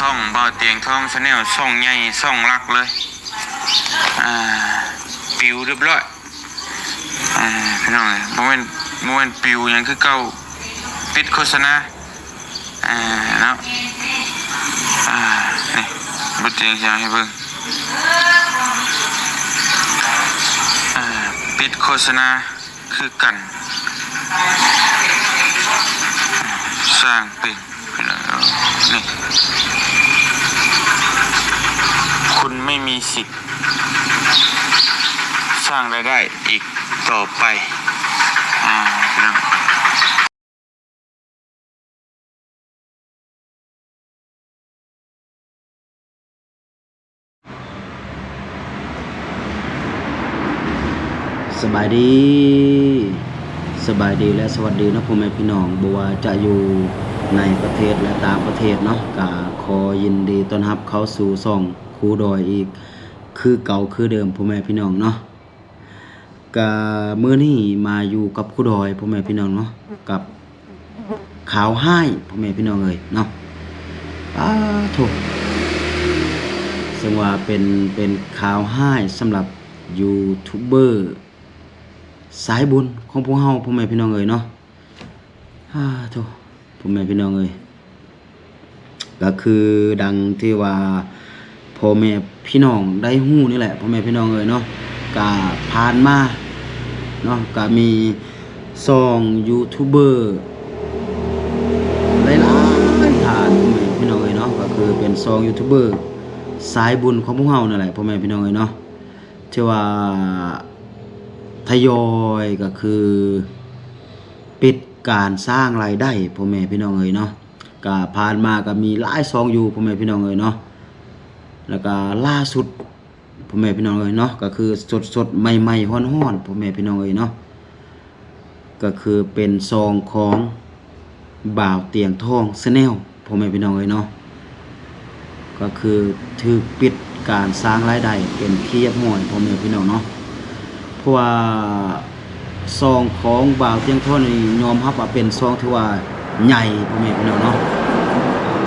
ຊ່ອງບ່າວຕຽງທອງ Channel ຊ່ອງໃຫຍ່ ຊ່ອງຫຼັກເລີຍ ອ່າ ປິວຮຽບຮ້ອຍ ອ່າ ພີ່ນ້ອງເອີຍ ບໍ່ແມ່ນ ບໍ່ແມ່ນປິວຫຍັງຄືເກົ່າ ປິດໂຄສະນາ ອ່າ ເນາະ ອ່າ ນີ້ ບ່າວຕຽງຊິເອົາໃຫ້ເບິ່ງ ອ່າ ປິດໂຄສະນາ ຄືກັນ ສ້າງເປັນ ພີ່ນ້ອງເອີຍ ນີ້ ຄຸນໄມ່ມີສິດສ້າງລາຍໄດ້ອີກຕໍ່ໄປ ອ່າ ພີ່ນ້ອງ. ສະບາຍດີ ສະບາຍດີ ແລະ ສະຫວັດດີເນາະ ພໍ່ແມ່ພີ່ນ້ອງ ບໍ່ວ່າຈະຢູ່ໃນປະເທດ ແລະ ຕ່າງປະເທດເນາະ ກະຂໍຍິນດີຕ້ອນຮັບເຂົ້າສູ່ຊ່ອງຄູດອຍອີກຄືເກົ່າຄືເດີມ ພໍ່ແມ່ພີ່ນ້ອງເນາະ. ກະມື້ນີ້ມາຢູ່ກັບຄູດອຍ ພໍ່ແມ່ພີ່ນ້ອງເນາະ ກັບຂ່າວຮ້າຍ ພໍ່ແມ່ພີ່ນ້ອງເອີຍເນາະ ປາໂທ້ ເຊິ່ງວ່າເປັນ ເປັນຂ່າວຮ້າຍສຳລັບຢູທູບເບີສາຍບຸນຂອງພວກເຮົາ ພໍ່ແມ່ພີ່ນ້ອງເອີຍເນາະ ປາໂທ້ ພໍ່ແມ່ພີ່ນ້ອງເອີຍ. ກະຄືດັ່ງທີ່ວ່າພໍ່ແມ່ພີ່ນ້ອງໄດ້ຮູ້ນີ້ແຫຼະ ພໍ່ແມ່ພີ່ນ້ອງເອີຍເນາະ ກະຜ່ານມາເນາະ ກະມີຊ່ອງຢູທູບເບີຫຼາຍໆທ່ານ ພໍ່ແມ່ພີ່ນ້ອງເອີຍເນາະ ກະຄືເປັນຊ່ອງຢູທູບເບີສາຍບຸນຂອງພວກເຮົານັ້ນແຫຼະ ພໍ່ແມ່ພີ່ນ້ອງເອີຍເນາະ ທີ່ວ່າທະຍອຍ ກະຄືປິດການສ້າງລາຍໄດ້ ພໍ່ແມ່ພີ່ນ້ອງເອີຍເນາະ. ກະຜ່ານມາກະມີຫຼາຍຊ່ອງຢູ່ ພໍ່ແມ່ພີ່ນ້ອງເອີຍເນາະ ແລ້ວກະລ່າສຸດ ພໍ່ແມ່ພີ່ນ້ອງເອີຍເນາະ ກະຄືສົດໆ ໃໝ່ໆ ຮ້ອນໆ ພໍ່ແມ່ພີ່ນ້ອງເອີຍເນາະ ກະຄືເປັນຊ່ອງຂອງບ່າວຕຽງທອງ Channel ພໍ່ແມ່ພີ່ນ້ອງເອີຍເນາະ ກະຄືຖືກປິດການສ້າງລາຍໄດ້ເປັນທີ່ຮຽບຮ້ອຍ ພໍ່ແມ່ພີ່ນ້ອງເນາະ. ເພາະວ່າຊ່ອງຂອງບ່າວຕຽງທອງນີ້ຍອມຮັບວ່າເປັນຊ່ອງທີ່ວ່າໃຫຍ່ ພໍ່ແມ່ພີ່ນ້ອງເນາະ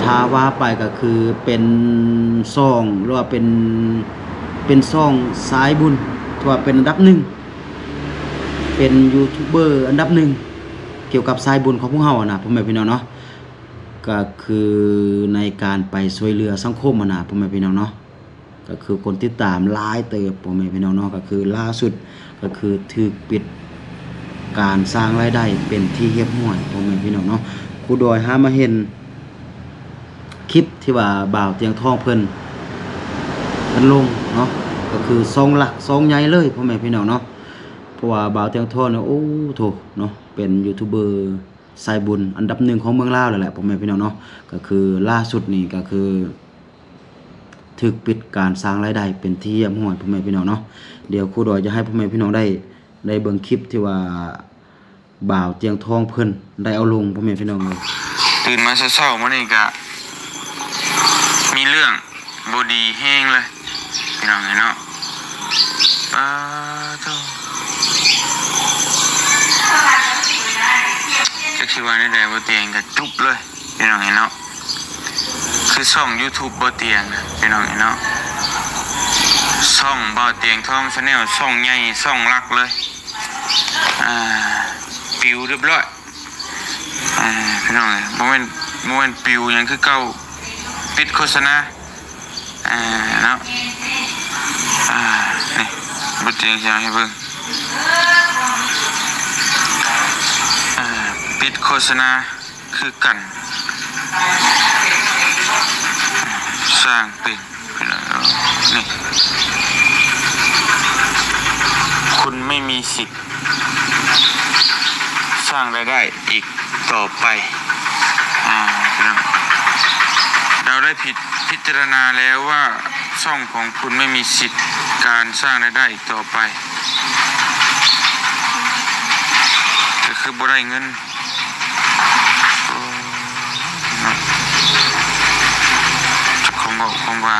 ຖ້າວ່າໄປກະຄືເປັນຊ່ອງ ຫຼືວ່າເປັນ ເປັນຊ່ອງສາຍບຸນ ຖືວ່າເປັນອັນດັບໜຶ່ງ ເປັນຢູທູບເບີອັນດັບໜຶ່ງກ່ຽວກັບສາຍບຸນຂອງພວກເຮົາຫັ້ນນະ ພໍ່ແມ່ພີ່ນ້ອງເນາະ ກະຄືໃນການໄປຊ່ວຍເຫຼືອສັງຄົມຫັ້ນນະ ພໍ່ແມ່ພີ່ນ້ອງເນາະ. ກະຄືຄົນຕິດຕາມຫຼາຍເຕີບ ພໍ່ແມ່ພີ່ນ້ອງເນາະ ກະຄືລ່າສຸດກະຄືຖືກປິດການສ້າງລາຍໄດ້ເປັນທີ່ຮຽບຮ້ອຍ ພໍ່ແມ່ພີ່ນ້ອງເນາະ. ຄູດອຍຫາມາເຫັນຄລິບທີ່ວ່າບ່າວຕຽງທອງເພິ່ນ ເພິ່ນລົງເນາະ ກະຄືຊ່ອງຫຼັກຊ່ອງໃຫຍ່ເລີຍ ພໍ່ແມ່ພີ່ນ້ອງເນາະ. ເພາະວ່າບ່າວຕຽງທອງນີ້ ໂອ້ໂທ້ເນາະ ເປັນຢູທູບເບີສາຍບຸນອັນດັບໜຶ່ງຂອງເມືອງລາວແລ້ວແຫຼະ ພໍ່ແມ່ພີ່ນ້ອງເນາະ. ກະຄືລ່າສຸດນີ້ກະຄື ຖືກປິດການສ້າງລາຍໄດ້ເປັນທີ່ຮຽບຮ້ອຍ ພໍ່ແມ່ພີ່ນ້ອງເນາະ. ດຽວຄູດອຍຈະໃຫ້ພໍ່ແມ່ພີ່ນ້ອງໄດ້ ໄດ້ເບິ່ງຄລິບທີ່ວ່າບ່າວຕຽງທອງເພິ່ນໄດ້ເອົາລົງ ພໍ່ແມ່ພີ່ນ້ອງເອີຍ. ຕື່ນມາເຊົ້າໆມື້ນີ້ກະມີເລື່ອງບໍ່ດີແຮງເລີຍ ພີ່ນ້ອງເອີຍເນາະ. ປາໂທ້ ຈັກຊິວ່າແນວໃດ ບໍ່ຕຽງກະຈຸບເລີຍ ພີ່ນ້ອງເອີຍເນາະ. ຄືຊ່ອງຢູທູບບ່າວຕຽງ ພີ່ນ້ອງເອີຍເນາະ ຊ່ອງບ່າວຕຽງທອງ Channel ຊ່ອງໃຫຍ່ ຊ່ອງຫຼັກເລີຍ ອ່າ ປິວຮຽບຮ້ອຍ ອ່າ ພີ່ນ້ອງເອີຍ ບໍ່ແມ່ນ ບໍ່ແມ່ນປິວຫຍັງຄືເກົ່າ ປິດໂຄສະນາ ອ່າ ເນາະ ອ່າ ນີ້ ບ່າວຕຽງຊິເອົາໃຫ້ເບິ່ງ ອ່າ ປິດໂຄສະນາ ຄືກັນ ສ້າງເປັນ ພີ່ນ້ອງ ນີ້ ຄຸນໄມ່ມີສິດສ້າງລາຍໄດ້ອີກຕໍ່ໄປ ອ່າ ພີ່ນ້ອງ ເຮົາໄດ້ພິ ພິຈາລະນາແລ້ວວ່າ ຊ່ອງຂອງຄຸນໄມ່ມີສິດການສ້າງລາຍໄດ້ອີກຕໍ່ໄປ ກະຄືບໍ່ໄດ້ເງິນ ໂອ້ ເນາະ ຈັກຄວາມເວົ້າຄວາມວ່າ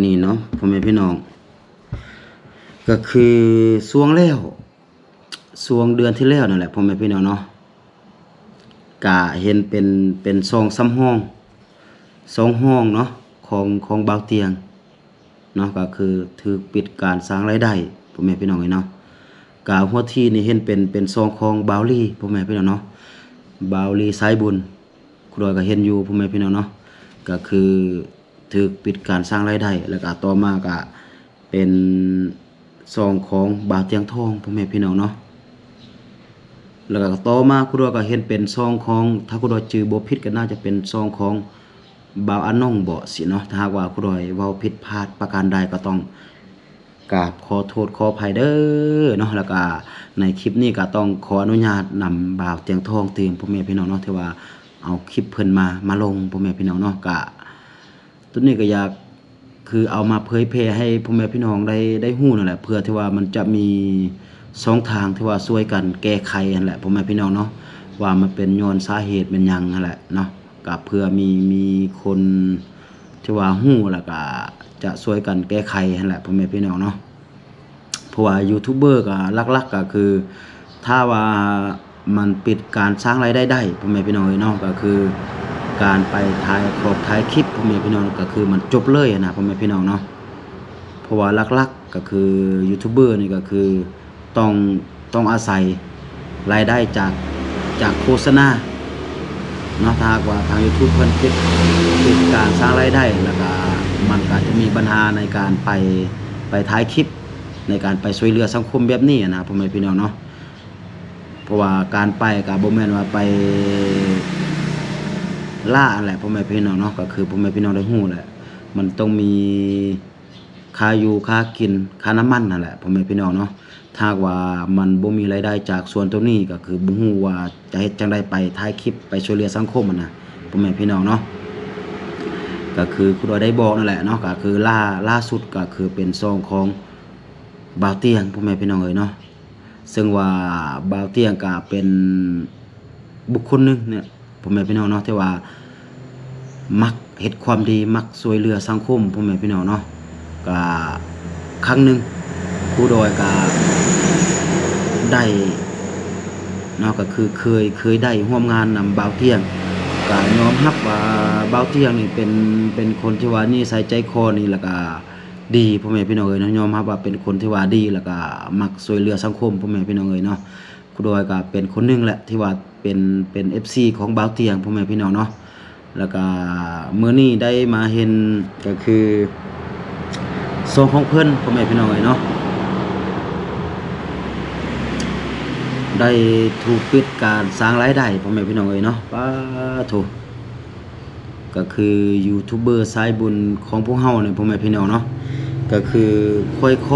ນີ້ເນາະ ພໍ່ແມ່ພີ່ນ້ອງ. ກໍຄືຊ່ວງແລ້ວ ຊ່ວງເດືອນທີ່ແລ້ວນັ້ນແຫຼະ ພໍ່ແມ່ພີ່ນ້ອງເນາະ ກະເຫັນເປັນ ເປັນຊ່ອງສຳຮອງ ຊ່ອງຮອງເນາະ ຂອງ ຂອງບ່າວຕຽງເນາະ ກໍຄືຖືກປິດການສ້າງລາຍໄດ້ ພໍ່ແມ່ພີ່ນ້ອງເອີຍເນາະ. ກະຫົວທີນີ້ເຫັນເປັນ ເປັນຊ່ອງຂອງບ່າວລີ ພໍ່ແມ່ພີ່ນ້ອງເນາະ ບ່າວລີສາຍບຸນ ຄູດອຍກໍເຫັນຢູ່ ພໍ່ແມ່ພີ່ນ້ອງເນາະ ກໍຄືຖືກປິດການສ້າງລາຍໄດ້ ແລ້ວກໍຕໍ່ມາກໍເປັນຊ່ອງຂອງບ່າວຕຽງທອງ ພໍ່ແມ່ພີ່ນ້ອງເນາະ ແລ້ວກໍຕໍ່ມາຄູດອຍກໍເຫັນເປັນຊ່ອງຂອງ ຖ້າຄູດອຍຈື່ບໍ່ຜິດກໍໜ້າຈະເປັນຊ່ອງຂອງບ່າວອານົງບໍຊິເນາະ ຖ້າຫາກວ່າຄູດອຍເວົ້າຜິດພາດປະການໃດກໍຕ້ອງ ກາບຂໍໂທດຂໍອະໄພເດີເນາະ ແລ້ວກະໃນຄລິບນີ້ກະຕ້ອງຂໍອະນຸຍາດນຳບ່າວຕຽງທອງຕື່ມ ພໍ່ແມ່ພີ່ນ້ອງເນາະ ທີ່ວ່າເອົາຄລິບເພິ່ນມາ ມາລົງ ພໍ່ແມ່ພີ່ນ້ອງເນາະ ກະ ໂຕນີ້ກະຢາກ ຄືເອົາມາເຜີຍແຜ່ໃຫ້ພໍ່ແມ່ພີ່ນ້ອງໄດ້ ໄດ້ຮູ້ນັ້ນແຫຼະ ເພື່ອທີ່ວ່າມັນຈະມີຊ່ອງທາງທີ່ວ່າຊ່ວຍກັນແກ້ໄຂຫັ້ນແຫຼະ ພໍ່ແມ່ພີ່ນ້ອງເນາະ ວ່າມັນເປັນຍ້ອນສາເຫດແມ່ນຫຍັງຫັ້ນແຫຼະເນາະ ກະເພື່ອມີ ມີຄົນທີ່ວ່າຮູ້ ແລ້ວກະຈະຊ່ວຍກັນແກ້ໄຂຫັ້ນແຫຼະ ພໍ່ແມ່ພີ່ນ້ອງເນາະ. ເພາະວ່າຢູທູບເບີກະຫຼັກໆ ກະຄື ຖ້າວ່າມັນປິດການສ້າງລາຍໄດ້ໄດ້ ພໍ່ແມ່ພີ່ນ້ອງເອີຍເນາະ ກະຄືການໄປຖ່າຍຂອງ ຖ່າຍຄລິບ ພໍ່ແມ່ພີ່ນ້ອງ ກະຄືມັນຈົບເລີຍຫັ້ນນະ ພໍ່ແມ່ພີ່ນ້ອງເນາະ. ເພາະວ່າຫຼັກໆ ກະຄືຢູທູບເບີນີ້ກະຄື ຕ້ອງ ຕ້ອງອາໄສລາຍໄດ້ຈາກ ຈາກໂຄສະນາເນາະ ຖ້າຫາກວ່າທາງຢູທູບເພິ່ນປິດ ປິດການສ້າງລາຍໄດ້ ແລ້ວກະມັນກະຈະມີບັນຫາໃນການໄປ ໄປຖ່າຍຄລິບ ໃນການໄປຊ່ວຍເຫຼືອສັງຄົມແບບນີ້ຫັ້ນນະ ພໍ່ແມ່ພີ່ນ້ອງເນາະ. ເພາະວ່າການໄປກະບໍ່ແມ່ນວ່າໄປລ້າຫັ້ນແຫຼະ ພໍ່ແມ່ພີ່ນ້ອງເນາະ ກະຄືພໍ່ແມ່ພີ່ນ້ອງໄດ້ຮູ້ແຫຼະ ມັນຕ້ອງມີ ຄ່າຢູ່ຄ່າກິນ ຄ່ານ້ຳມັນຫັ້ນແຫຼະ ພໍ່ແມ່ພີ່ນ້ອງເນາະ. ຖ້າຫາກວ່າມັນບໍ່ມີລາຍໄດ້ຈາກສ່ວນໂຕນີ້ ກໍຄືບໍ່ຮູ້ວ່າຈະເຮັດຈັ່ງໃດໄປຖ່າຍຄລິບໄປຊ່ວຍເຫຼືອສັງຄົມຫັ້ນນະ ພໍ່ແມ່ພີ່ນ້ອງເນາະ. ກໍຄືຄຸນອ້ອຍໄດ້ບອກນັ້ນແຫຼະເນາະ ກໍຄືລ່າ ລ່າສຸດກໍຄືເປັນຊ່ອງຂອງບ່າວຕຽງ ພໍ່ແມ່ພີ່ນ້ອງເອີຍເນາະ. ເຊິ່ງວ່າບ່າວຕຽງກໍເປັນບຸກຄົນໜຶ່ງເນາະ ພໍ່ແມ່ພີ່ນ້ອງເນາະ ທີ່ວ່າມັກເຮັດຄວາມດີ ມັກຊ່ວຍເຫຼືອສັງຄົມ ພໍ່ແມ່ພີ່ນ້ອງເນາະ. ກະຄັ້ງໜຶ່ງ ຄູດອຍກະໄດ້ເນາະ ກະຄືເຄີຍ ເຄີຍໄດ້ຮ່ວມງານນຳບ່າວຕຽງ ກະຍອມຮັບວ່າບ່າວຕຽງນີ້ເປັນ ເປັນຄົນທີ່ວ່ານິໄສໃຈຄໍນີ້ ແລ້ວກະດີ ພໍ່ແມ່ພີ່ນ້ອງເອີຍເນາະ. ຍອມຮັບວ່າເປັນຄົນທີ່ວ່າດີ ແລ້ວກະມັກຊ່ວຍເຫຼືອສັງຄົມ ພໍ່ແມ່ພີ່ນ້ອງເອີຍເນາະ. ຄູດອຍກໍເປັນຄົນໜຶ່ງແຫຼະທີ່ວ່າເປັນ ເປັນເອັຟຊີຂອງບ່າວຕຽງ ພໍ່ແມ່ພີ່ນ້ອງເນາະ. ແລ້ວກໍມື້ນີ້ໄດ້ມາເຫັນ ກໍຄືຊ່ອງຂອງເພິ່ນ ພໍ່ແມ່ພີ່ນ້ອງເອີຍເນາະ ໄດ້ຖືກປິດການສ້າງລາຍໄດ້ ພໍ່ແມ່ພີ່ນ້ອງເອີຍເນາະ. ປາໂທ້ ກໍຄືຢູທູບເບີສາຍບຸນຂອງພວກເຮົານີ້ ພໍ່ແມ່ພີ່ນ້ອງເນາະ ກໍຄືຄ່ອຍໆ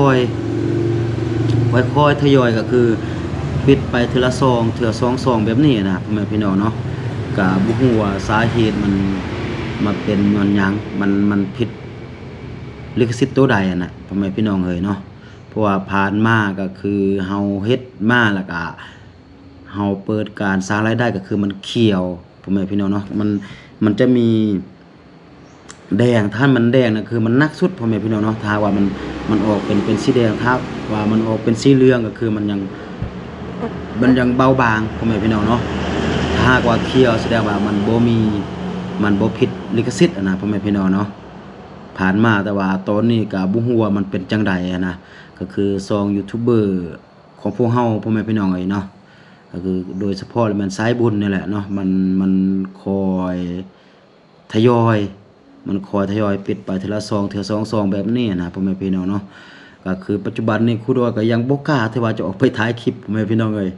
ຄ່ອຍໆທະຍອຍ ກໍຄືປິດໄປເທື່ອລະຊ່ອງ ເທື່ອສອງຊ່ອງແບບນີ້ນະ ພໍ່ແມ່ພີ່ນ້ອງເນາະ. ກະບໍ່ຮູ້ວ່າສາເຫດມັນ ມັນເປັນຍ້ອນຫຍັງ ມັນ ມັນຜິດລິຂະສິດໂຕໃດຫັ້ນນະ ພໍ່ແມ່ພີ່ນ້ອງເອີຍເນາະ. ເພາະວ່າຜ່ານມາກໍຄືເຮົາເຮັດມາ ແລ້ວກະເຮົາເປີດການສ້າງລາຍໄດ້ ກໍຄືມັນຂຽວ ພໍ່ແມ່ພີ່ນ້ອງເນາະ. ມັນ ມັນຈະມີແດງ ຖ້າມັນແດງນະ ຄືມັນໜັກສຸດ ພໍ່ແມ່ພີ່ນ້ອງເນາະ. ຖ້າຫາກວ່າມັນ ມັນອອກເປັນ ເປັນສີແດງ ຖ້າວ່າມັນອອກເປັນສີເຫຼືອງ ກໍຄືມັນຍັງ ມັນຍັງເບົາບາງ ພໍ່ແມ່ພີ່ນ້ອງເນາະ. ຖ້າຫາກວ່າຂຽວ ສະແດງວ່າມັນບໍ່ມີ ມັນບໍ່ຜິດລິຂະສິດຫັ້ນນະ ພໍ່ແມ່ພີ່ນ້ອງເນາະ. ຜ່ານມາ ແຕ່ວ່າຕອນນີ້ກໍບໍ່ຮູ້ວ່າມັນເປັນຈັ່ງໃດຫັ້ນນະ ກໍຄືຊ່ອງຢູທູບເບີຂອງພວກເຮົາ ພໍ່ແມ່ພີ່ນ້ອງເອີຍເນາະ. ກໍຄືໂດຍສະເພາະແລ້ວແມ່ນສາຍບຸນນີ້ແຫຼະເນາະ ມັນ ມັນຄ່ອຍ ທະຍອຍ ມັນຄ່ອຍທະຍອຍປິດໄປເທື່ອລະຊ່ອງ ເທື່ອສອງຊ່ອງແບບນີ້ນະ ພໍ່ແມ່ພີ່ນ້ອງເນາະ. ກໍຄືປັດຈຸບັນນີ້ຄູດອຍກໍຍັງບໍ່ກ້າທີ່ວ່າຈະອອກໄປຖ່າຍຄລິບ ພໍ່ແມ່ພີ່ນ້ອງເອີຍ.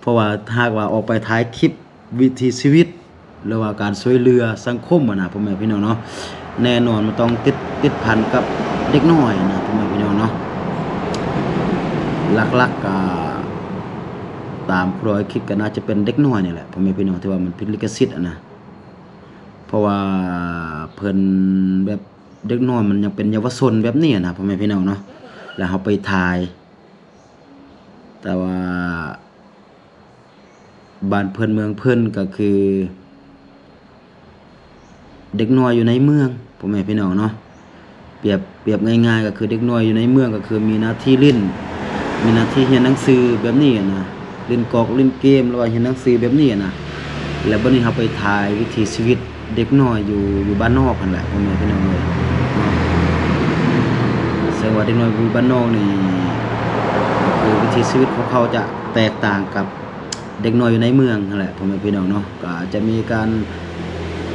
ເພາະວ່າຖ້າຫາກວ່າອອກໄປຖ່າຍຄລິບວິຖີຊີວິດ ຫຼືວ່າການຊ່ວຍເຫຼືອສັງຄົມຫັ້ນນະ ພໍ່ແມ່ພີ່ນ້ອງເນາະ ແນ່ນອນມັນຕ້ອງຕິດ ຕິດພັນກັບເດັກນ້ອຍນະ ພໍ່ແມ່ພີ່ນ້ອງເນາະ. ຫຼັກໆກໍຕາມຜູ້ດອຍຄິດກໍໜ້າຈະເປັນເດັກນ້ອຍນີ້ແຫຼະ ພໍ່ແມ່ພີ່ນ້ອງ ທີ່ວ່າມັນຜິດລິຂະສິດຫັ້ນນະ. ເພາະວ່າເພິ່ນແບບເດັກນ້ອຍມັນຍັງເປັນເຍົາວະຊົນແບບນີ້ນະ ພໍ່ແມ່ພີ່ນ້ອງເນາະ ແລ້ວເຮົາໄປຖ່າຍ ແຕ່ວ່າບ້ານເພິ່ນເມືອງເພິ່ນກໍຄືເດັກນ້ອຍຢູ່ໃນເມືອງ ພໍ່ແມ່ພີ່ນ້ອງເນາະ. ປຽບ ປຽບງ່າຍໆ ກໍຄືເດັກນ້ອຍຢູ່ໃນເມືອງກໍຄືມີໜ້າທີ່ຫຼິ້ນ ມີໜ້າທີ່ຮຽນໜັງສືແບບນີ້ຫັ້ນນະ ຫຼິ້ນກອກຫຼິ້ນເກມ ຫຼືວ່າຮຽນໜັງສືແບບນີ້ຫັ້ນນະ. ແລ້ວບັດນີ້ເຮົາໄປຖ່າຍວິຖີຊີວິດເດັກນ້ອຍຢູ່ ຢູ່ບ້ານນອກຫັ້ນແຫຼະ ພໍ່ແມ່ພີ່ນ້ອງເອີຍເນາະ. ເຊິ່ງວ່າເດັກນ້ອຍຢູ່ບ້ານນອກນີ້ ກໍຄືວິຖີຊີວິດຂອງເຂົາຈະແຕກຕ່າງກັບເດັກນ້ອຍຢູ່ໃນເມືອງຫັ້ນແຫຼະ ພໍ່ແມ່ພີ່ນ້ອງເນາະ. ກໍອາດຈະມີການ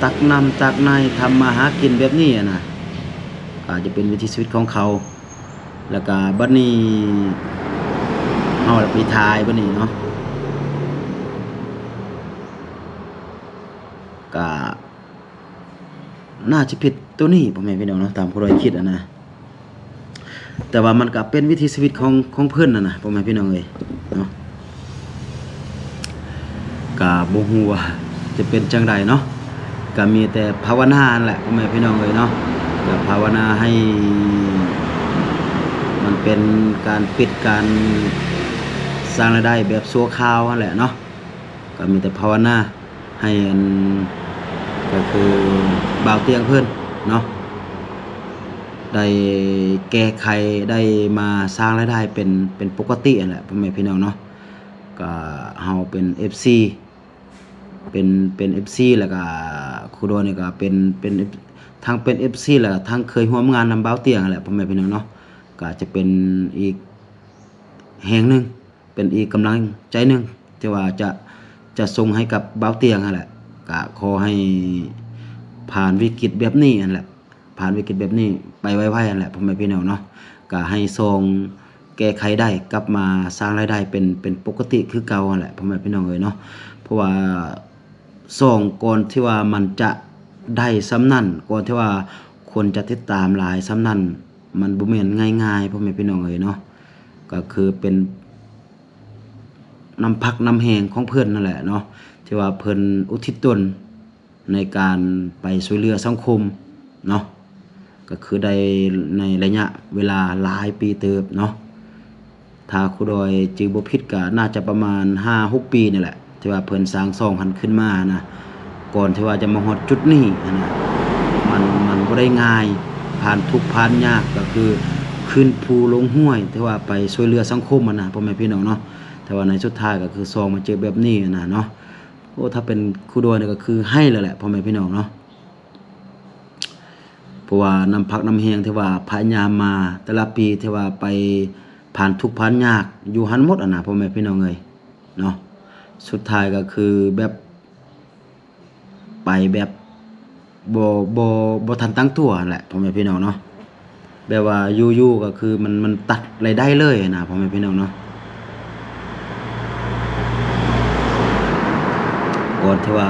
ຕັກນ້ຳຕັກໃນ ທຳມາຫາກິນແບບນີ້ຫັ້ນນະ ກໍອາດຈະເປັນວິຖີຊີວິດຂອງເຂົາ. ແລ້ວກະບັດນີ້ເຮົາໄປຖ່າຍບັດນີ້ເນາະ ກະໜ້າຈະຜິດໂຕນີ້ ພໍ່ແມ່ພີ່ນ້ອງເນາະ ຕາມຜູ້ດອຍຄິດຫັ້ນນະ. ແຕ່ວ່າມັນກະເປັນວິຖີຊີວິດຂອງ ຂອງເພິ່ນຫັ້ນນະ ພໍ່ແມ່ພີ່ນ້ອງເອີຍເນາະ. ກະບໍ່ຮູ້ວ່າຈະເປັນຈັ່ງໃດເນາະ ກະມີແຕ່ພາວະນາຫັ້ນແຫຼະ ພໍ່ແມ່ພີ່ນ້ອງເອີຍເນາະ. ກະພາວະນາໃຫ້ມັນເປັນການປິດການສ້າງລາຍໄດ້ແບບຊົ່ວຄາວຫັ້ນແຫຼະເນາະ. ກະມີແຕ່ພາວະນາໃຫ້ອັນ ກໍຄືບ່າວຕຽງເພິ່ນເນາະ ໄດ້ແກ້ໄຂ ໄດ້ມາສ້າງລາຍໄດ້ເປັນ ເປັນປົກກະຕິຫັ້ນແຫຼະ ພໍ່ແມ່ພີ່ນ້ອງເນາະ. ກະເຮົາເປັນເອັຟຊີ ເປັນ ເປັນເອັຟຊີ ແລ້ວກະຄູດອນນີ້ກະເປັນ ເປັນ ທັງເປັນເອັຟຊີ ແລ້ວກະທັງເຄີຍຮ່ວມງານນຳບ່າວຕຽງຫັ້ນແຫຼະ ພໍ່ແມ່ພີ່ນ້ອງເນາະ. ກະຈະເປັນອີກແຮງໜຶ່ງ ເປັນອີກກຳລັງໃຈໜຶ່ງທີ່ວ່າຈະ ຈະສົ່ງໃຫ້ກັບບ່າວຕຽງຫັ້ນແຫຼະ. ກະຂໍໃຫ້ຜ່ານວິກິດແບບນີ້ຫັ້ນແຫຼະ ຜ່ານວິກິດແບບນີ້ໄປໄວໆຫັ້ນແຫຼະ ພໍ່ແມ່ພີ່ນ້ອງເນາະ. ກະໃຫ້ຊ່ອງແກ້ໄຂໄດ້ ກັບມາສ້າງລາຍໄດ້ເປັນ ເປັນປົກກະຕິຄືເກົ່າຫັ້ນແຫຼະ ພໍ່ແມ່ພີ່ນ້ອງເອີຍເນາະ. ເພາະວ່າຊ່ອງກ່ອນທີ່ວ່າມັນຈະໄດ້ສ່ຳນັ້ນ ກ່ອນທີ່ວ່າຄົນຈະຕິດຕາມຫຼາຍສ່ຳນັ້ນ ມັນບໍ່ແມ່ນງ່າຍໆ ພໍ່ແມ່ພີ່ນ້ອງເອີຍເນາະ. ກໍຄືເປັນ ນ້ຳພັກນ້ຳແຮງຂອງເພິ່ນນັ້ນແຫຼະເນາະ ທີ່ວ່າເພິ່ນອຸທິດຕົນໃນການໄປຊ່ວຍເຫຼືອສັງຄົມເນາະ. ກໍຄືໄດ້ໃນໄລຍະເວລາຫຼາຍປີເຕີບເນາະ ຖ້າຄູດອຍຈື່ບໍ່ຜິດກໍໜ້າຈະປະມານຫ້າຫົກປີນີ້ແຫຼະ ທີ່ວ່າເພິ່ນສ້າງຊ່ອງຫັ້ນຂຶ້ນມານະ. ກ່ອນທີ່ວ່າຈະມາຮອດຈຸດນີ້ຫັ້ນນະ ມັນ ມັນບໍ່ໄດ້ງ່າຍ ຜ່ານທຸກຜ່ານຍາກ ກໍຄືຂຶ້ນພູລົງຫ້ວຍ ທີ່ວ່າໄປຊ່ວຍເຫຼືອສັງຄົມຫັ້ນນະ ພໍ່ແມ່ພີ່ນ້ອງເນາະ. ແຕ່ວ່າໃນສຸດທ້າຍກໍຄືຊ່ອງມາເຈີແບບນີ້ຫັ້ນນະເນາະ. ໂອ້ ຖ້າເປັນຄູດອຍນີ້ກໍຄືໄຫ້ແລ້ວແຫຼະ ພໍ່ແມ່ພີ່ນ້ອງເນາະ. ເພາະວ່ານ້ຳພັກນ້ຳແຮງທີ່ວ່າພະຍາຍາມມາແຕ່ລະປີ ທີ່ວ່າໄປຜ່ານທຸກຜ່ານຍາກຢູ່ຫັ້ນໝົດຫັ້ນນະ ພໍ່ແມ່ພີ່ນ້ອງເອີຍເນາະ. ສຸດທ້າຍກໍຄືແບບ ໄປແບບບໍ່ ບໍ່ ບໍ່ທັນຕັ້ງຕົວຫັ້ນແຫຼະ ພໍ່ແມ່ພີ່ນ້ອງເນາະ. ແບບວ່າຢູ່ໆກໍຄືມັນ ມັນຕັດລາຍໄດ້ເລີຍນະ ພໍ່ແມ່ພີ່ນ້ອງເນາະ. ກ່ອນທີ່ວ່າ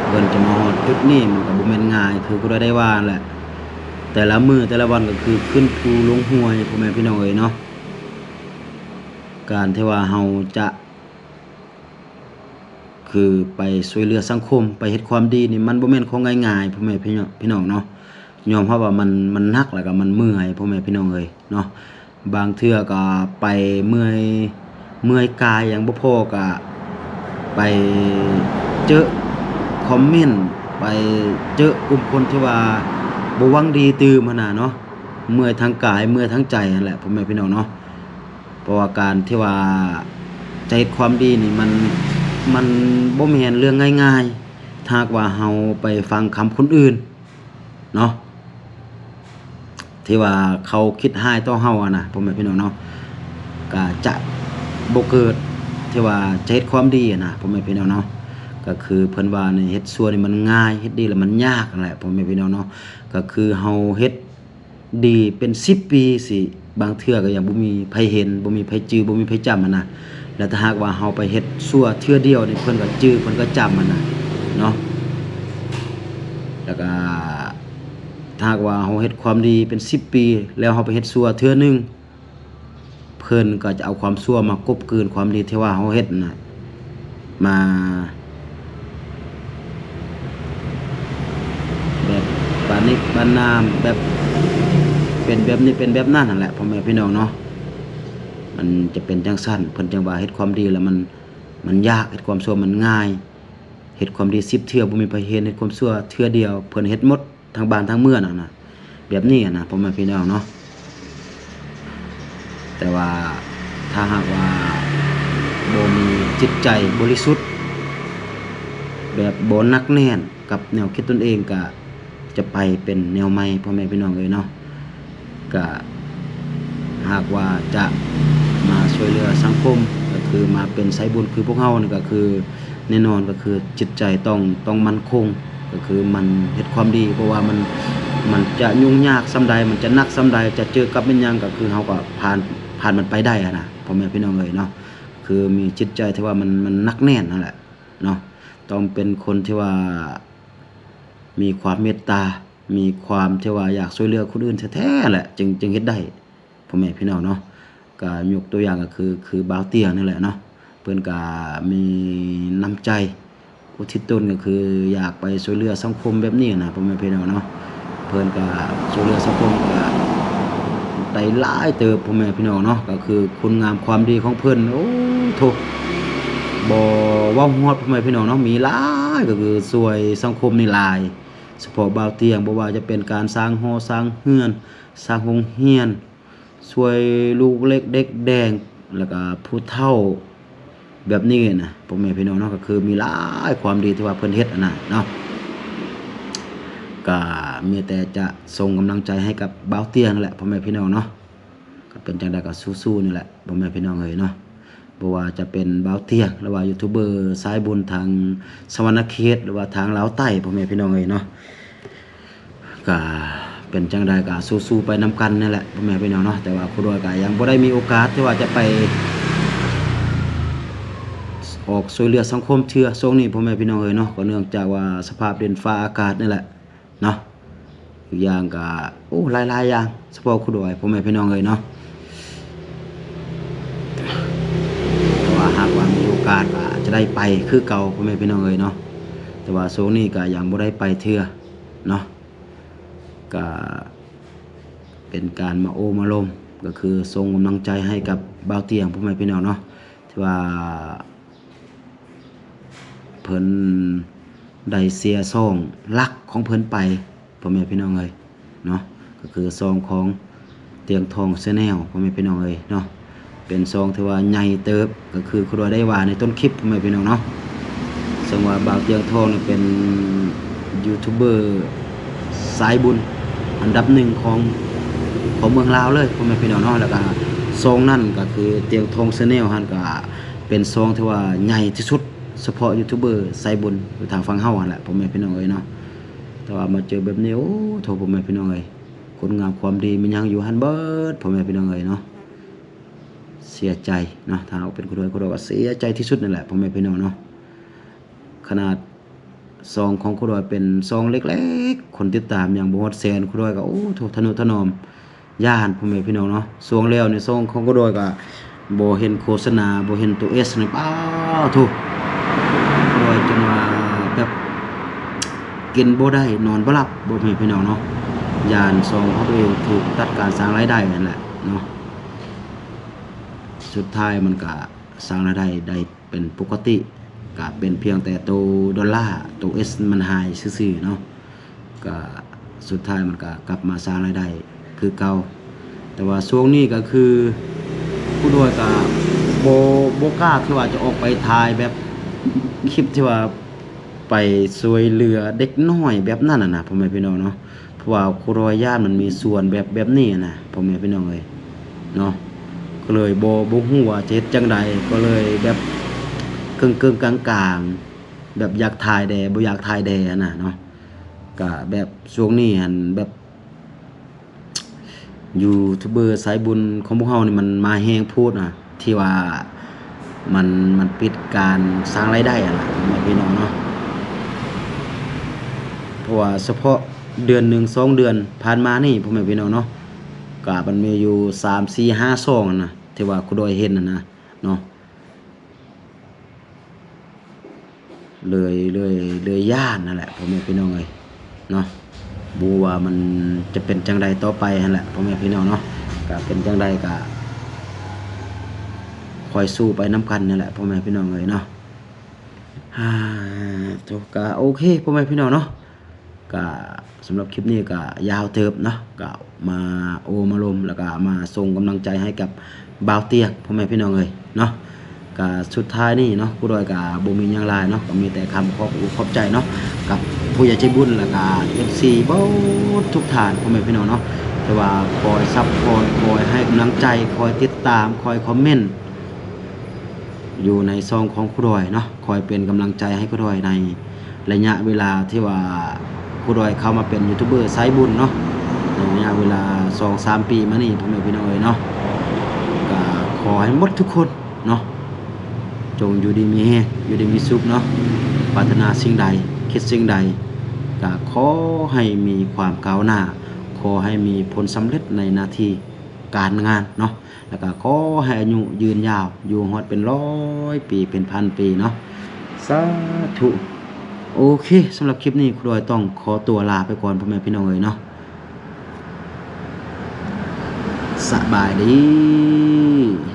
ເພິ່ນຈະມາຮອດຈຸດນີ້ ມັນກໍບໍ່ແມ່ນງ່າຍ ຄືຜູ້ໃດໄດ້ວ່າແຫຼະ ແຕ່ລະມື້ແຕ່ລະວັນກໍຄືຂຶ້ນພູລົງຫ້ວຍ ພໍ່ແມ່ພີ່ນ້ອງເອີຍເນາະ. ການທີ່ວ່າເຮົາຈະ ຄືໄປຊ່ວຍເຫຼືອສັງຄົມ ໄປເຮັດຄວາມດີນີ້ ມັນບໍ່ແມ່ນຂອງງ່າຍໆ ພໍ່ແມ່ພີ່ນ້ອງເນາະ. ຍອມຮັບວ່າມັນ ມັນໜັກ ແລ້ວກໍມັນເມື່ອຍ ພໍ່ແມ່ພີ່ນ້ອງເອີຍເນາະ. ບາງເທື່ອກໍໄປເມື່ອຍ ເມື່ອຍກາຍຍັງບໍ່ພໍ ກໍໄປເຈີຄອມເມັນ ໄປເຈີກຸ່ມຄົນທີ່ວ່າບໍ່ຫວັງດີຕື່ມຫັ້ນນະເນາະ. ເມື່ອຍທາງກາຍ ເມື່ອຍທາງໃຈຫັ້ນແຫຼະ ພໍ່ແມ່ພີ່ນ້ອງເນາະ. ເພາະວ່າການທີ່ວ່າຈະເຮັດຄວາມດີນີ້ ມັນ ມັນບໍ່ແມ່ນເລື່ອງງ່າຍໆ ຖ້າຫາກວ່າເຮົາໄປຟັງຄຳຄົນອື່ນເນາະ ທີ່ວ່າເຂົາຄິດຮ້າຍຕໍ່ເຮົາຫັ້ນນະ ພໍ່ແມ່ພີ່ນ້ອງເນາະ. ກະຈະບໍ່ເກີດທີ່ວ່າຈະເຮັດຄວາມດີຫັ້ນນະ ພໍ່ແມ່ພີ່ນ້ອງເນາະ. ກະຄືເພິ່ນວ່ານີ້ ເຮັດຊົ່ວນີ້ມັນງ່າຍ ເຮັດດີແລ້ວມັນຍາກຫັ້ນແຫຼະ ພໍ່ແມ່ພີ່ນ້ອງເນາະ. ກະຄືເຮົາເຮັດ ດີເປັນສິບປີຊິ ບາງເທື່ອກໍຍັງບໍ່ມີໃຜເຫັນ ບໍ່ມີໃຜຈື່ ບໍ່ມີໃຜຈຳຫັ້ນນະ. ແລ້ວຖ້າຫາກວ່າເຮົາໄປເຮັດຊົ່ວເທື່ອດຽວນີ້ ເພິ່ນກໍຈື່ ເພິ່ນກໍຈຳຫັ້ນນະເນາະ. ແລ້ວກໍຖ້າຫາກວ່າເຮົາເຮັດຄວາມດີເປັນສິບປີ ແລ້ວເຮົາໄປເຮັດຊົ່ວເທື່ອໜຶ່ງ ເພິ່ນກໍຈະເອົາຄວາມຊົ່ວມາກົບກືນຄວາມດີທີ່ວ່າເຮົາເຮັດນະ ມາແບບປະນິປະນາມ ແບບເປັນແບບນີ້ເປັນແບບນັ້ນຫັ້ນແຫຼະ ພໍ່ແມ່ພີ່ນ້ອງເນາະ. ມັນຈະເປັນຈັ່ງຊັ້ນ ເພິ່ນຈັ່ງວ່າເຮັດຄວາມດີແລ້ວມັນ ມັນຍາກ ເຮັດຄວາມຊົ່ວມັນງ່າຍ. ເຮັດຄວາມດີສິບເທື່ອບໍ່ມີໃຜເຫັນ ເຮັດຄວາມຊົ່ວເທື່ອດຽວເພິ່ນເຮັດໝົດ ທັງບ້ານທັງເມືອງຫັ້ນນະ. ແບບນີ້ນະ ພໍ່ແມ່ພີ່ນ້ອງເນາະ. ແຕ່ວ່າຖ້າຫາກວ່າບໍ່ມີຈິດໃຈບໍລິສຸດ ແບບບໍ່ໜັກແໜ້ນກັບແນວຄິດຕົນເອງ ກະຈະໄປເປັນແນວໃໝ່ ພໍ່ແມ່ພີ່ນ້ອງເອີຍເນາະ. ກະຫາກວ່າຈະມາຊ່ວຍເຫຼືອສັງຄົມ ກະຄືມາເປັນສາຍບຸນຄືພວກເຮົານີ້ ກະຄືແນ່ນອນ ກະຄືຈິດໃຈຕ້ອງ ຕ້ອງໝັ້ນຄົງ ກະຄືໝັ່ນເຮັດຄວາມດີ ເພາະວ່າມັນ ມັນຈະຫຍຸ້ງຍາກສ່ຳໃດ ມັນຈະໜັກສ່ຳໃດ ຈະເຈີກັບແມ່ນຫຍັງ ກະຄືເຮົາກະຜ່ານ ຜ່ານມັນໄປໄດ້ຫັ້ນນະ ພໍ່ແມ່ພີ່ນ້ອງເອີຍເນາະ. ຄືມີຈິດໃຈທີ່ວ່າມັນ ມັນໜັກແໜ້ນຫັ້ນແຫຼະເນາະ. ຕ້ອງເປັນຄົນທີ່ວ່າມີຄວາມເມດຕາ ມີຄວາມທີ່ວ່າຢາກຊ່ວຍເຫຼືອຄົນອື່ນແທ້ໆແຫຼະ ຈຶ່ງ ຈຶ່ງເຮັດໄດ້ ພໍ່ແມ່ພີ່ນ້ອງເນາະ. ກະຍົກຕົວຢ່າງກະຄື ຄືບ່າວຕຽງນີ້ແຫຼະເນາະ. ເພິ່ນກະມີນ້ຳໃຈອຸທິດຕົນ ກະຄືຢາກໄປຊ່ວຍເຫຼືອສັງຄົມແບບນີ້ນະ ພໍ່ແມ່ພີ່ນ້ອງເນາະ. ເພິ່ນກະຊ່ວຍເຫຼືອສັງຄົມກະໄດ້ຫຼາຍເຕີບ ພໍ່ແມ່ພີ່ນ້ອງເນາະ. ກະຄືຄຸນງາມຄວາມດີຂອງເພິ່ນ ໂອ້ໂທ້ ບໍ່ເວົ້າຮອດ ພໍ່ແມ່ພີ່ນ້ອງເນາະ. ມີຫຼາຍ ກະຄືຊ່ວຍສັງຄົມນີ້ຫຼາຍ ສະເພາະບ່າວຕຽງ ບໍ່ວ່າຈະເປັນການສ້າງຫໍສ້າງເຮືອນ ສ້າງໂຮງຮຽນ ຊ່ວຍລູກເລັກເດັກແດງ ແລ້ວກະຜູ້ເຖົ້າແບບນີ້ນະ ພໍ່ແມ່ພີ່ນ້ອງເນາະ. ກະຄືມີຫຼາຍຄວາມດີທີ່ວ່າເພິ່ນເຮັດຫັ້ນນະເນາະ. ກະມີແຕ່ຈະສົ່ງກຳລັງໃຈໃຫ້ກັບບ່າວຕຽງແຫຼະ ພໍ່ແມ່ພີ່ນ້ອງເນາະ. ກະເປັນຈັ່ງໃດກະສູ້ໆນີ້ແຫຼະ ພໍ່ແມ່ພີ່ນ້ອງເອີຍເນາະ. ບໍ່ວ່າຈະເປັນບ່າວຕຽງ ຫຼືວ່າຢູທູບເບີສາຍບຸນທາງສະຫວັນນະເຂດ ຫຼືວ່າທາງລາວໃຕ້ ພໍ່ແມ່ພີ່ນ້ອງເອີຍເນາະ. ກະເປັນຈັ່ງໃດກະສູ້ໆໄປນຳກັນນີ້ແຫຼະ ພໍ່ແມ່ພີ່ນ້ອງເນາະ. ແຕ່ວ່າຄູດອຍກະຍັງບໍ່ໄດ້ມີໂອກາດທີ່ວ່າຈະໄປອອກຊ່ວຍເຫຼືອສັງຄົມເທື່ອ ຊ່ວງນີ້ ພໍ່ແມ່ພີ່ນ້ອງເອີຍເນາະ. ກະເນື່ອງຈາກວ່າສະພາບດິນຟ້າອາກາດນີ້ແຫຼະເນາະ. ອີກຢ່າງກະ ໂອ້ ຫຼາຍໆຢ່າງ ສະເພາະຄູດອຍ ພໍ່ແມ່ພີ່ນ້ອງເອີຍເນາະ. ແຕ່ວ່າຫາກວ່າມີໂອກາດກະຈະໄດ້ໄປຄືເກົ່າ ພໍ່ແມ່ພີ່ນ້ອງເອີຍເນາະ. ແຕ່ວ່າຊ່ວງນີ້ກະຍັງບໍ່ໄດ້ໄປເທື່ອເນາະ. ກະເປັນການມາໂອ້ມາລົມ ກະຄືສົ່ງກຳລັງໃຈໃຫ້ກັບບ່າວຕຽງ ພໍ່ແມ່ພີ່ນ້ອງເນາະ ທີ່ວ່າເພິ່ນໄດ້ເສຍຊ່ອງຫຼັກຂອງເພິ່ນໄປ ພໍ່ແມ່ພີ່ນ້ອງເອີຍເນາະ. ກະຄືຊ່ອງຂອງຕຽງທອງແຊນແນວ ພໍ່ແມ່ພີ່ນ້ອງເອີຍເນາະ. ເປັນຊ່ອງທີ່ວ່າໃຫຍ່ເຕີບ ກະຄືຄູດອຍໄດ້ວ່າໃນຕົ້ນຄລິບ ພໍ່ແມ່ພີ່ນ້ອງເນາະ. ເຊິ່ງວ່າບ່າວຕຽງທອງນີ້ເປັນຢູທູບເບີສາຍບຸນອັນດັບໜຶ່ງຂອງ ຂອງເມືອງລາວເລີຍ ພໍ່ແມ່ພີ່ນ້ອງເນາະ. ແລ້ວກະຊ່ອງນັ້ນກະຄືຕຽງທອງແຊນແນວຫັ້ນ ກະເປັນຊ່ອງທີ່ວ່າໃຫຍ່ທີ່ສຸດ ສະເພາະຢູທູບເບີສາຍບຸນຢູ່ທາງຝັ່ງເຮົາຫັ້ນແຫຼະ ພໍ່ແມ່ພີ່ນ້ອງເອີຍເນາະ. ແຕ່ວ່າມາເຈີແບບນີ້ ໂອ້ໂທ້ ພໍ່ແມ່ພີ່ນ້ອງເອີຍ ຄຸນງາມຄວາມດີມັນຍັງຢູ່ຫັ້ນເບີດ ພໍ່ແມ່ພີ່ນ້ອງເອີຍເນາະ. ເສຍໃຈເນາະ ຖ້າເຮົາເປັນຄົນດວຍ ຄົນດວຍກະເສຍໃຈທີ່ສຸດນັ້ນແຫຼະ ພໍ່ແມ່ພີ່ນ້ອງເນາະ. ຂະໜາດຊ່ອງຂອງຄູດອຍເປັນຊ່ອງເລັກໆ ຄົນຕິດຕາມຍັງບໍ່ຮອດແສນ ຄູດອຍກະ ໂອ້ໂທ້ ທະນຸຖະໜອມ ຢ້ານ ພໍ່ແມ່ພີ່ນ້ອງເນາະ. ຊ່ວງແລ້ວນີ້ຊ່ອງຂອງຄູດອຍກະບໍ່ເຫັນໂຄສະນາ ບໍ່ເຫັນໂຕເອສນີ້ ປ້າໂທ້ ຄູດອຍຈົນວ່າແບບກິນບໍ່ໄດ້ນອນບໍ່ຫຼັບ ພໍ່ແມ່ພີ່ນ້ອງເນາະ. ຢ້ານຊ່ອງຂອງໂຕເອງຖືກຕັດການສ້າງລາຍໄດ້ຫັ້ນແຫຼະເນາະ. ສຸດທ້າຍມັນກະສ້າງລາຍໄດ້ໄດ້ ເປັນປົກກະຕິ ກະເປັນພຽງແຕ່ໂຕໂດລາ ໂຕເອສມັນຫາຍຊື່ໆເນາະ. ກະສຸດທ້າຍມັນກະກັບມາສ້າງລາຍໄດ້ຄືເກົ່າ. ແຕ່ວ່າຊ່ວງນີ້ກະຄືຄູດອຍກະບໍ່ ບໍ່ກ້າທີ່ວ່າຈະອອກໄປຖ່າຍແບບຄລິບທີ່ວ່າໄປຊ່ວຍເຫຼືອເດັກນ້ອຍແບບນັ້ນຫັ້ນນະ ພໍ່ແມ່ພີ່ນ້ອງເນາະ. ເພາະວ່າຄູດອຍຢ້ານມັນມີສ່ວນແບບ ແບບນີ້ຫັ້ນນະ ພໍ່ແມ່ພີ່ນ້ອງເອີຍເນາະ. ກະເລີຍບໍ່ ບໍ່ຮູ້ວ່າຈະເຮັດຈັ່ງໃດ ກະເລີຍແບບເກິ່ງໆກາງໆ ແບບຢາກຖ່າຍແດ່ ບໍ່ຢາກຖ່າຍແດ່ຫັ້ນນະເນາະ. ກະແບບຊ່ວງນີ້ຫັ້ນແບບຢູທູບເບີສາຍບຸນຂອງພວກເຮົານີ້ມັນມາແຮງໂພດນະ ທີ່ວ່າມັນ ມັນປິດການສ້າງລາຍໄດ້ຫັ້ນນະ ພໍ່ແມ່ພີ່ນ້ອງເນາະ. ເພາະວ່າສະເພາະເດືອນໜຶ່ງສອງເດືອນຜ່ານມານີ້ ພໍ່ແມ່ພີ່ນ້ອງເນາະ ກະມັນມີຢູ່ສາມ ສີ່ ຫ້າຊ່ອງຫັ້ນນະ ທີ່ວ່າຄູດອຍເຫັນຫັ້ນນະເນາະ. ເລີຍ ເລີຍ ເລີຍຢ້ານຫັ້ນແຫຼະ ພໍ່ແມ່ພີ່ນ້ອງເອີຍເນາະ. ບໍ່ຮູ້ວ່າມັນຈະເປັນຈັ່ງໃດຕໍ່ໄປຫັ້ນແຫຼະ ພໍ່ແມ່ພີ່ນ້ອງເນາະ. ກະເປັນຈັ່ງໃດກະຄ່ອຍສູ້ໄປນຳກັນຫັ້ນແຫຼະ ພໍ່ແມ່ພີ່ນ້ອງເອີຍເນາະ. ໂຕ ກະໂອເຄ ພໍ່ແມ່ພີ່ນ້ອງເນາະ. ກະສຳລັບຄລິບນີ້ກະຍາວເຕີບເນາະ ກະມາໂອ້ມາລົມ ແລ້ວກະມາສົ່ງກຳລັງໃຈໃຫ້ກັບບ່າວຕຽງ ພໍ່ແມ່ພີ່ນ້ອງເອີຍເນາະ. ກະສຸດທ້າຍນີ້ເນາະ ຄູດອຍກະບໍ່ມີຫຍັງຫຼາຍເນາະ ກະມີແຕ່ຄຳຂອບອົກຂອບໃຈເນາະ ກັບຜູ້ໃຫຍ່ໃຈບຸນ ແລ້ວກະເອັຟຊີເບິດທຸກທ່ານ ພໍ່ແມ່ພີ່ນ້ອງເນາະ ທີ່ວ່າຄອຍຊັບພອດ ຄອຍໃຫ້ກຳລັງໃຈ ຄອຍຕິດຕາມ ຄອຍຄອມເມັນ ຢູ່ໃນຊ່ອງຂອງຄູດອຍເນາະ ຄອຍເປັນກຳລັງໃຈໃຫ້ຄູດອຍໃນໄລຍະເວລາທີ່ວ່າຄູດອຍເຂົ້າມາເປັນຢູທູບເບີສາຍບຸນເນາະ ໃນໄລຍະເວລາສອງສາມປີມານີ້ ພໍ່ແມ່ພີ່ນ້ອງເອີຍເນາະ. ກະຂໍໃຫ້ໝົດທຸກຄົນເນາະ ຈົ່ງຢູ່ດີມີແຮງ ຢູ່ດີມີສຸກເນາະ ປາດຖະໜາສິ່ງໃດ ຄິດສິ່ງໃດ ກະຂໍໃຫ້ມີຄວາມກ້າວໜ້າ ຂໍໃຫ້ມີຜົນສຳເລັດໃນໜ້າທີ່ການງານເນາະ ແລ້ວກະຂໍໃຫ້ອາຍຸຢືນຍາວ ຢູ່ຮອດເປັນຮ້ອຍປີ ເປັນພັນປີເນາະ ສາທຸ. ໂອເຄ ສຳລັບຄລິບນີ້ຄູດອຍຕ້ອງຂໍຕົວລາໄປກ່ອນ ພໍ່ແມ່ພີ່ນ້ອງເອີຍເນາະ ສະບາຍດີ.